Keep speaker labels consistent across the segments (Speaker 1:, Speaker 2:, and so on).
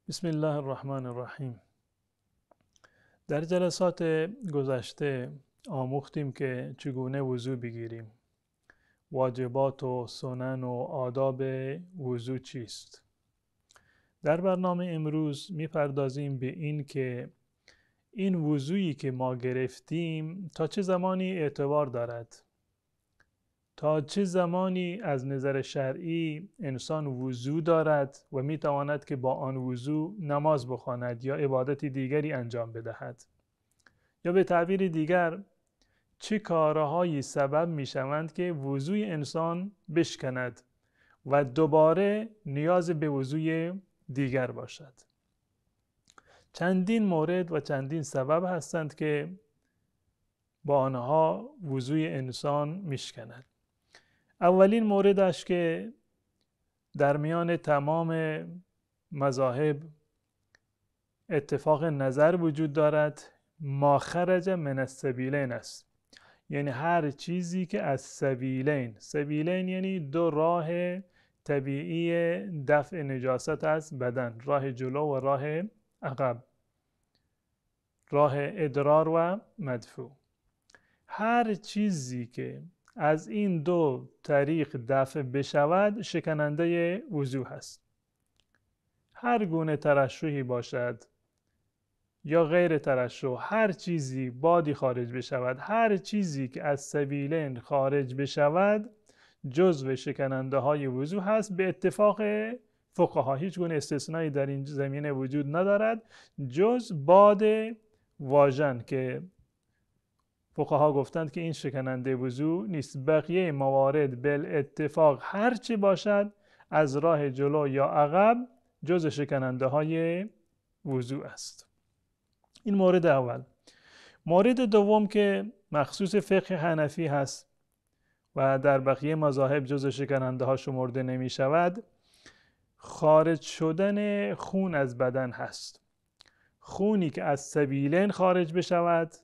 Speaker 1: بسم الله الرحمن الرحیم. در جلسات گذشته آموختیم که چگونه وضو بگیریم، واجبات و سنن و آداب وضو چیست. در برنامه امروز میپردازیم به این که این وضویی که ما گرفتیم تا چه زمانی اعتبار دارد، تا چه زمانی از نظر شرعی انسان وضو دارد و میتواند که با آن وضو نماز بخواند یا عبادت دیگری انجام بدهد، یا به تعبیر دیگر چه کارهایی سبب میشوند که وضوی انسان بشکند و دوباره نیاز به وضوی دیگر باشد. چندین مورد و چندین سبب هستند که با آنها وضوی انسان میشکند. اولین موردش که در میان تمام مذاهب اتفاق نظر وجود دارد، ما خرج من السبیلین است، یعنی هر چیزی که از سبیلین، سبیلین یعنی دو راه طبیعی دفع نجاست از بدن، راه جلو و راه عقب، راه ادرار و مدفوع. هر چیزی که از این دو طریق دفع بشود شکننده وضو هست. هر گونه ترشحی باشد یا غیر ترشح، هر چیزی بادی خارج بشود، هر چیزی که از سبیلین خارج بشود جزو شکننده های وضو هست. به اتفاق فقها هیچ گونه استثنایی در این زمینه وجود ندارد جز باد واژن که فقها گفتند که این شکننده وضو نیست. بقیه موارد بالاتفاق هر چی باشد از راه جلو یا عقب جز شکننده های وضو است. این مورد اول. مورد دوم که مخصوص فقه حنفی هست و در بقیه مذاهب جز شکننده ها شمرده نمی شود، خارج شدن خون از بدن هست. خونی که از سبیلین خارج بشود،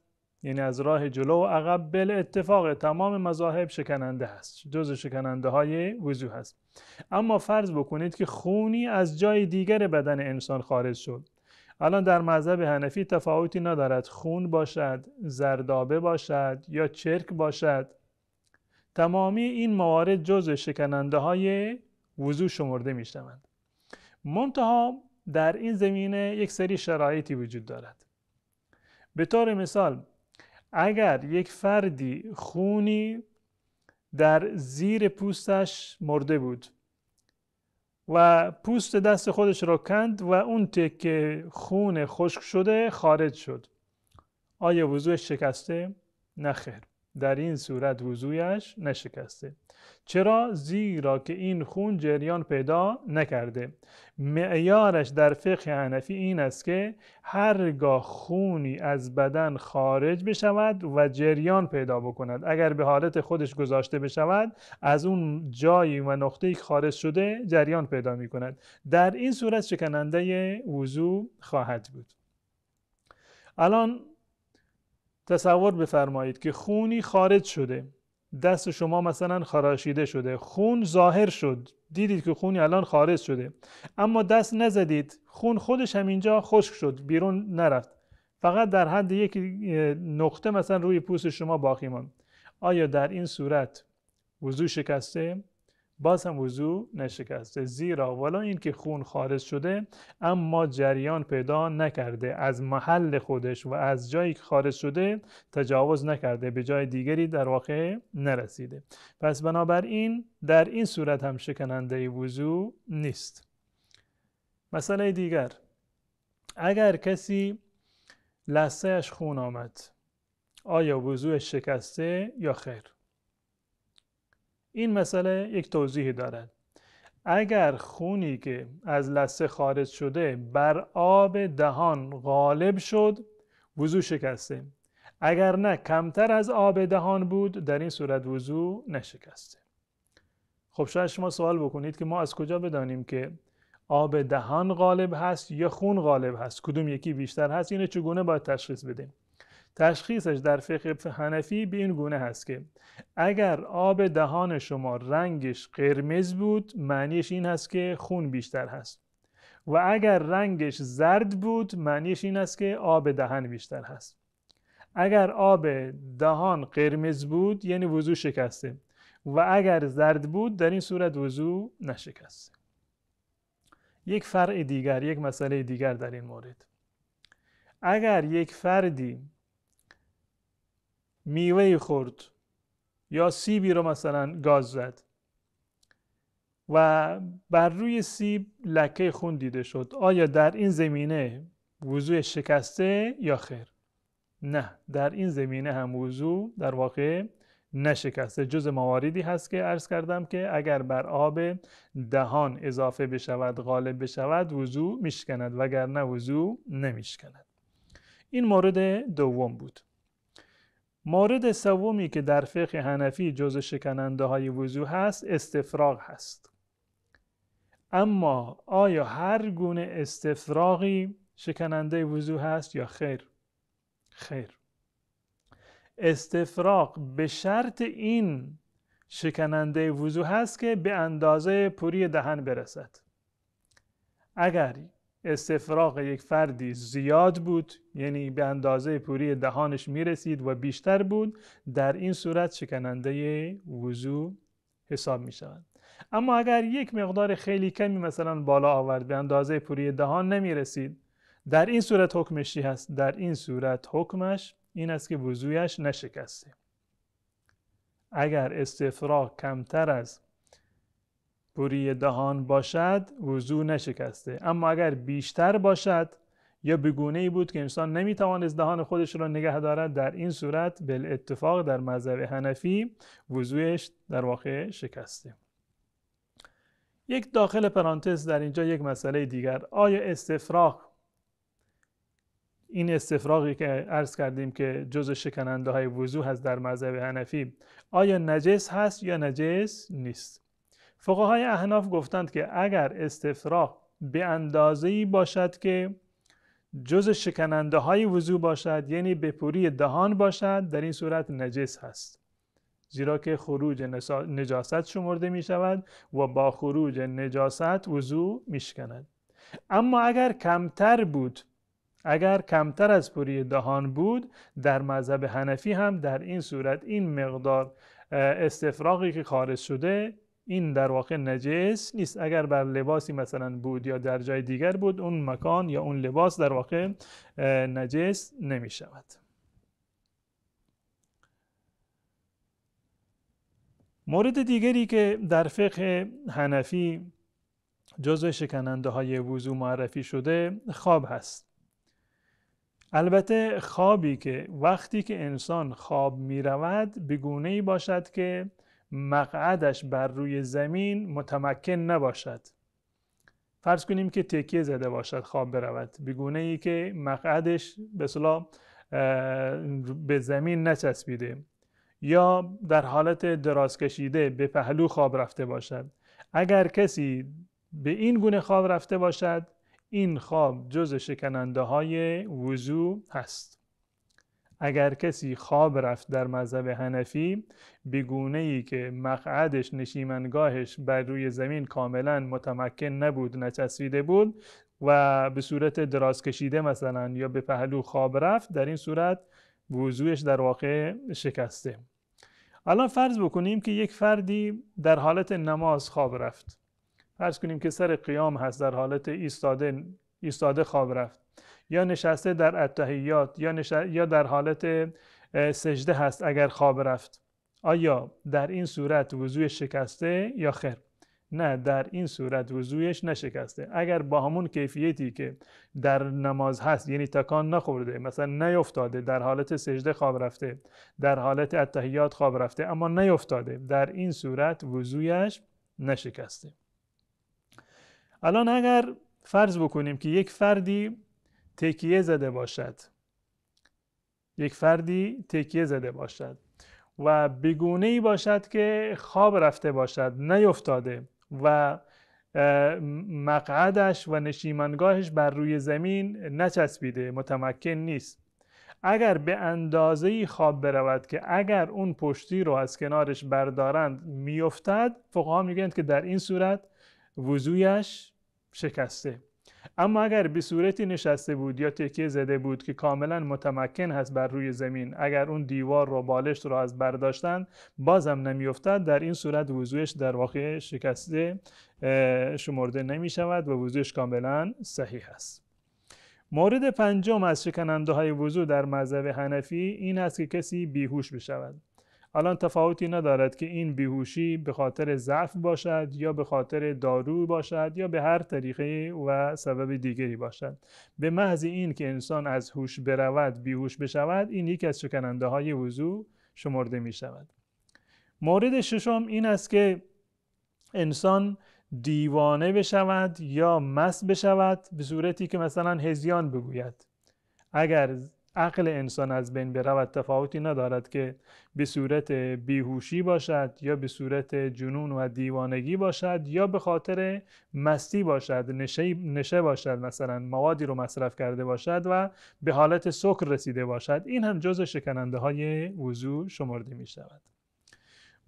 Speaker 1: یعنی از راه جلو و عقب، بالاتفاق تمام مذاهب شکننده هست، جز شکننده های وضو هست. اما فرض بکنید که خونی از جای دیگر بدن انسان خارج شد. الان در مذهب حنفی تفاوتی ندارد، خون باشد، زردابه باشد یا چرک باشد، تمامی این موارد جز شکننده های وضو شمرده می شوند. منتها در این زمینه یک سری شرایطی وجود دارد. به طور مثال اگر یک فردی خونی در زیر پوستش مرده بود و پوست دست خودش را کند و اون تکه خون خشک شده خارج شد، آیا وضوش شکسته؟ نه خیر، در این صورت وضویش نشکسته. چرا؟ زیرا که این خون جریان پیدا نکرده. معیارش در فقه حنفی این است که هرگاه خونی از بدن خارج بشود و جریان پیدا بکند، اگر به حالت خودش گذاشته بشود، از اون جایی و نقطه‌ای که خارج شده جریان پیدا می کند. در این صورت شکننده وضو خواهد بود. الان تصور بفرمایید که خونی خارج شده، دست شما مثلا خراشیده شده، خون ظاهر شد، دیدید که خونی الان خارج شده، اما دست نزدید، خون خودش هم اینجا خشک شد، بیرون نرفت، فقط در حد یک نقطه مثلا روی پوست شما باقی ماند. آیا در این صورت وضو شکسته؟ باز هم وضو نشکسته، زیرا ولی اینکه خون خارج شده اما جریان پیدا نکرده، از محل خودش و از جایی که خارج شده تجاوز نکرده، به جای دیگری در واقع نرسیده. پس بنابراین در این صورت هم شکننده وضو نیست. مسئله دیگر، اگر کسی لثه‌اش خون آمد، آیا وضوش شکسته یا خیر؟ این مسئله یک توضیح دارد. اگر خونی که از لثه خارج شده بر آب دهان غالب شد، وضو شکسته. اگر نه کمتر از آب دهان بود، در این صورت وضو نشکسته. خب شاید شما سوال بکنید که ما از کجا بدانیم که آب دهان غالب هست یا خون غالب هست، کدوم یکی بیشتر هست، اینو چگونه باید تشخیص بدیم؟ تشخیصش در فقه حنفی به این گونه هست که اگر آب دهان شما رنگش قرمز بود، معنیش این هست که خون بیشتر هست. و اگر رنگش زرد بود معنیش این است که آب دهن بیشتر هست. اگر آب دهان قرمز بود یعنی وضو شکسته و اگر زرد بود در این صورت وضو نشکسته. یک فرع دیگر، یک مسئله دیگر در این مورد، اگر یک فردی میوه خورد یا سیبی رو مثلا گاز زد و بر روی سیب لکه خون دیده شد، آیا در این زمینه وضوع شکسته یا خیر؟ نه، در این زمینه هم وضوع در واقع نشکسته. جز مواردی هست که عرض کردم که اگر بر آب دهان اضافه بشود، غالب بشود، وضوع میشکند، وگرنه وضوع نمیشکند. این مورد دوم بود. مورد سومی که در فقه حنفی جز شکننده های وضوع هست، استفراغ هست. اما آیا هر گونه استفراغی شکننده وضوع هست یا خیر؟ خیر. استفراغ به شرط این شکننده وضوع هست که به اندازه پوری دهن برسد. اگر استفراغ یک فردی زیاد بود، یعنی به اندازه پوری دهانش میرسید و بیشتر بود، در این صورت شکننده وضوع حساب می شود. اما اگر یک مقدار خیلی کمی مثلا بالا آورد، به اندازه پوری دهان نمی رسید، در این صورت حکمش چی هست؟ در این صورت حکمش این است که وضوعش نشکسته. اگر استفراغ کمتر از پوری دهان باشد وضوع نشکسته، اما اگر بیشتر باشد یا به گونه‌ای بود که انسان نمیتوانست دهان خودش را نگه دارد، در این صورت بالاتفاق در مذهب حنفی وضوعش در واقع شکسته. یک داخل پرانتز در اینجا یک مسئله دیگر، آیا استفراغ، این استفراغی که عرض کردیم که جزء شکننده های وضوع هست در مذهب حنفی، آیا نجس هست یا نجس نیست؟ فقهای احناف گفتند که اگر استفراغ به اندازه‌ای باشد که جزء شکننده های وضوع باشد، یعنی به پوری دهان باشد، در این صورت نجس هست، زیرا که خروج نجاست شمرده می شود و با خروج نجاست وضوع می شکند. اما اگر کمتر بود، اگر کمتر از پوری دهان بود، در مذهب حنفی هم در این صورت این مقدار استفراغی که خارج شده این در واقع نجس نیست. اگر بر لباسی مثلا بود یا در جای دیگر بود، اون مکان یا اون لباس در واقع نجس نمی شود. مورد دیگری که در فقه حنفی جزو شکننده های وضوع معرفی شده خواب هست. البته خوابی که وقتی که انسان خواب می رود به گونه‌ای باشد که مقعدش بر روی زمین متمکن نباشد. فرض کنیم که تکیه زده باشد خواب برود، به گونه‌ای که مقعدش به اصطلاح به زمین نچسبیده، یا در حالت دراز کشیده به پهلو خواب رفته باشد. اگر کسی به این گونه خواب رفته باشد، این خواب جز شکننده های وضوع هست. اگر کسی خواب رفت در مذهب حنفی به گونه‌ای که مقعدش، نشیمنگاهش بر روی زمین کاملا متمکن نبود، نچسبیده بود و به صورت دراز کشیده مثلا یا به پهلو خواب رفت، در این صورت وضوعش در واقع شکسته. الان فرض بکنیم که یک فردی در حالت نماز خواب رفت. فرض کنیم که سر قیام هست، در حالت ایستاده خواب رفت، یا نشسته در التحیات، یا در حالت سجده هست اگر خواب رفت. آیا در این صورت وضوع شکسته یا خیر؟ نه، در این صورت وضوعش نشکسته. اگر با همون کیفیتی که در نماز هست، یعنی تکان نخورده، مثلا نیفتاده، در حالت سجده خواب رفته، در حالت التحیات خواب رفته اما نیفتاده، در این صورت وضوعش نشکسته. الان اگر فرض بکنیم که یک فردی تکیه زده باشد، یک فردی تکیه زده باشد و به گونه‌ای باشد که خواب رفته باشد، نیفتاده و مقعدش و نشیمنگاهش بر روی زمین نچسبیده، متمکن نیست، اگر به اندازه‌ای خواب برود که اگر اون پشتی رو از کنارش بردارند میافتد، فقها میگویند که در این صورت وضوعش شکسته. اما اگر به صورتی نشسته بود یا تکیه زده بود که کاملا متمکن هست بر روی زمین، اگر اون دیوار رو بالشت رو از برداشتن بازم نمیافتد، در این صورت وضوعش در واقع شکسته شمرده نمی شود و وضوعش کاملا صحیح است. مورد پنجم از شکننده های وضوع در مذهب حنفی این است که کسی بیهوش بشود. الان تفاوتی ندارد که این بیهوشی به خاطر ضعف باشد یا به خاطر دارو باشد یا به هر طریقه و سبب دیگری باشد. به محض این که انسان از هوش برود، بیهوش بشود، این یکی از شکننده های وضوع شمرده می شود. مورد ششم این است که انسان دیوانه بشود یا مست بشود به صورتی که مثلا هذیان بگوید. اگر عقل انسان از بین برود تفاوتی ندارد که به صورت بیهوشی باشد یا به صورت جنون و دیوانگی باشد یا به خاطر مستی باشد، نشه باشد، مثلا موادی رو مصرف کرده باشد و به حالت سکر رسیده باشد، این هم جزء شکننده های وضو شمرده می شود.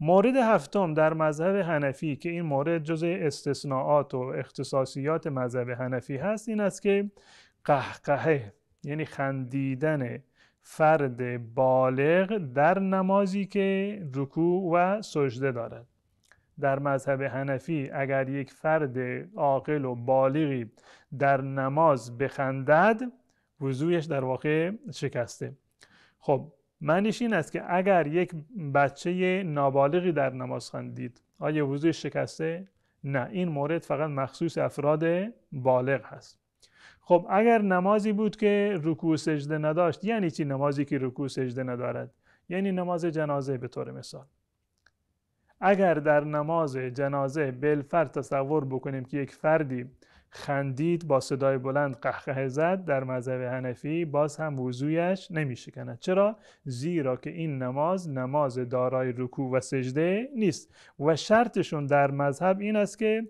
Speaker 1: مورد هفتم در مذهب حنفی که این مورد جزء استثناءات و اختصاصیات مذهب حنفی هست، این است که قهقهه، یعنی خندیدن فرد بالغ در نمازی که رکوع و سجده دارد. در مذهب حنفی اگر یک فرد عاقل و بالغی در نماز بخندد، وضوعش در واقع شکسته. خب معنیش این است که اگر یک بچه نابالغی در نماز خندید، آیا وضوعش شکسته؟ نه، این مورد فقط مخصوص افراد بالغ هست. خب اگر نمازی بود که رکوع سجده نداشت، یعنی چی نمازی که رکوع سجده ندارد؟ یعنی نماز جنازه به طور مثال. اگر در نماز جنازه بالفرض تصور بکنیم که یک فردی خندید با صدای بلند قهقهه زد، در مذهب حنفی باز هم وضویش نمیشکند. چرا؟ زیرا که این نماز نماز دارای رکوع و سجده نیست و شرطشون در مذهب این است که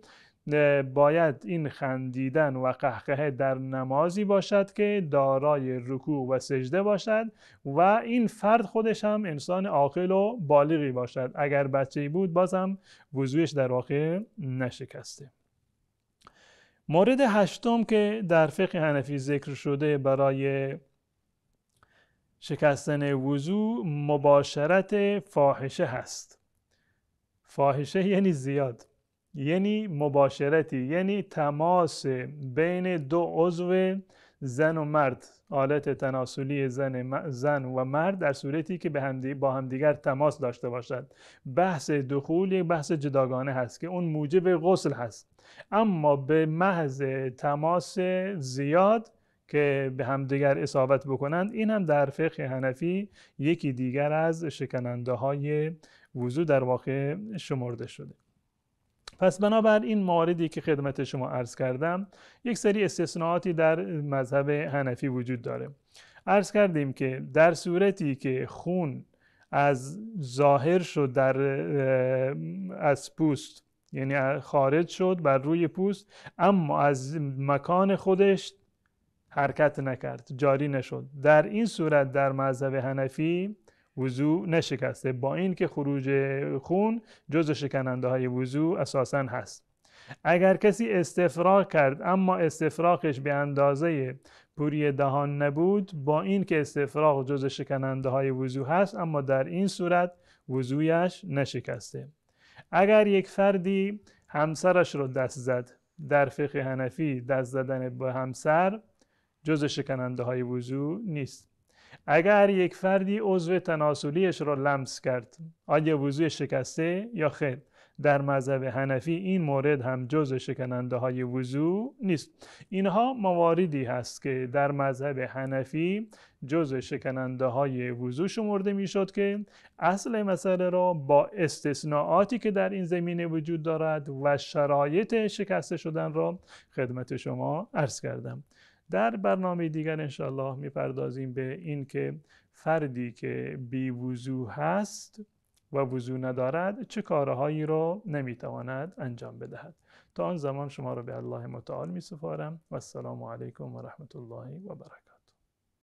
Speaker 1: باید این خندیدن و قهقهه در نمازی باشد که دارای رکوع و سجده باشد و این فرد خودش هم انسان عاقل و بالغی باشد. اگر بچه‌ای بود باز هم وضوعش در واقع نشکسته. مورد هشتم که در فقه حنفی ذکر شده برای شکستن وضوع، مباشرت فاحشه هست. فاحشه یعنی زیاد، یعنی مباشرتی، یعنی تماس بین دو عضو زن و مرد، آلت تناسلی زن و مرد در صورتی که با همدیگر تماس داشته باشد. بحث دخول یک بحث جداگانه هست که اون موجب غسل هست، اما به محض تماس زیاد که به همدیگر اصابت بکنند، این هم در فقه حنفی یکی دیگر از شکننده های وضو در واقع شمرده شده. پس بنابر این مواردی که خدمت شما عرض کردم، یک سری استثناءاتی در مذهب حنفی وجود داره. عرض کردیم که در صورتی که خون از ظاهر شد از پوست، یعنی خارج شد بر روی پوست، اما از مکان خودش حرکت نکرد، جاری نشد، در این صورت در مذهب حنفی وضوع نشکسته، با این که خروج خون جزء شکننده های وضوع اساساً هست. اگر کسی استفراغ کرد اما استفراغش به اندازه پوری دهان نبود، با این که استفراغ جزء شکننده های وضوع هست، اما در این صورت وضوعش نشکسته. اگر یک فردی همسرش رو دست زد، در فقه حنفی دست زدن به همسر جزء شکننده های وضوع نیست. اگر یک فردی عضو تناسلیش را لمس کرد، آیا وضوع شکسته یا خیر؟ در مذهب حنفی این مورد هم جزء شکننده های وضوع نیست. اینها مواردی هست که در مذهب حنفی جزء شکننده های وضوع شمرده میشد که اصل مسئله را با استثناءاتی که در این زمینه وجود دارد و شرایط شکسته شدن را خدمت شما عرض کردم. در برنامه دیگر انشاءالله میپردازیم به این که فردی که بی وضو هست و وضو ندارد چه کارهایی را نمیتواند انجام بدهد. تا آن زمان شما را به الله متعال میسپارم و السلام علیکم و رحمت الله و برکاته.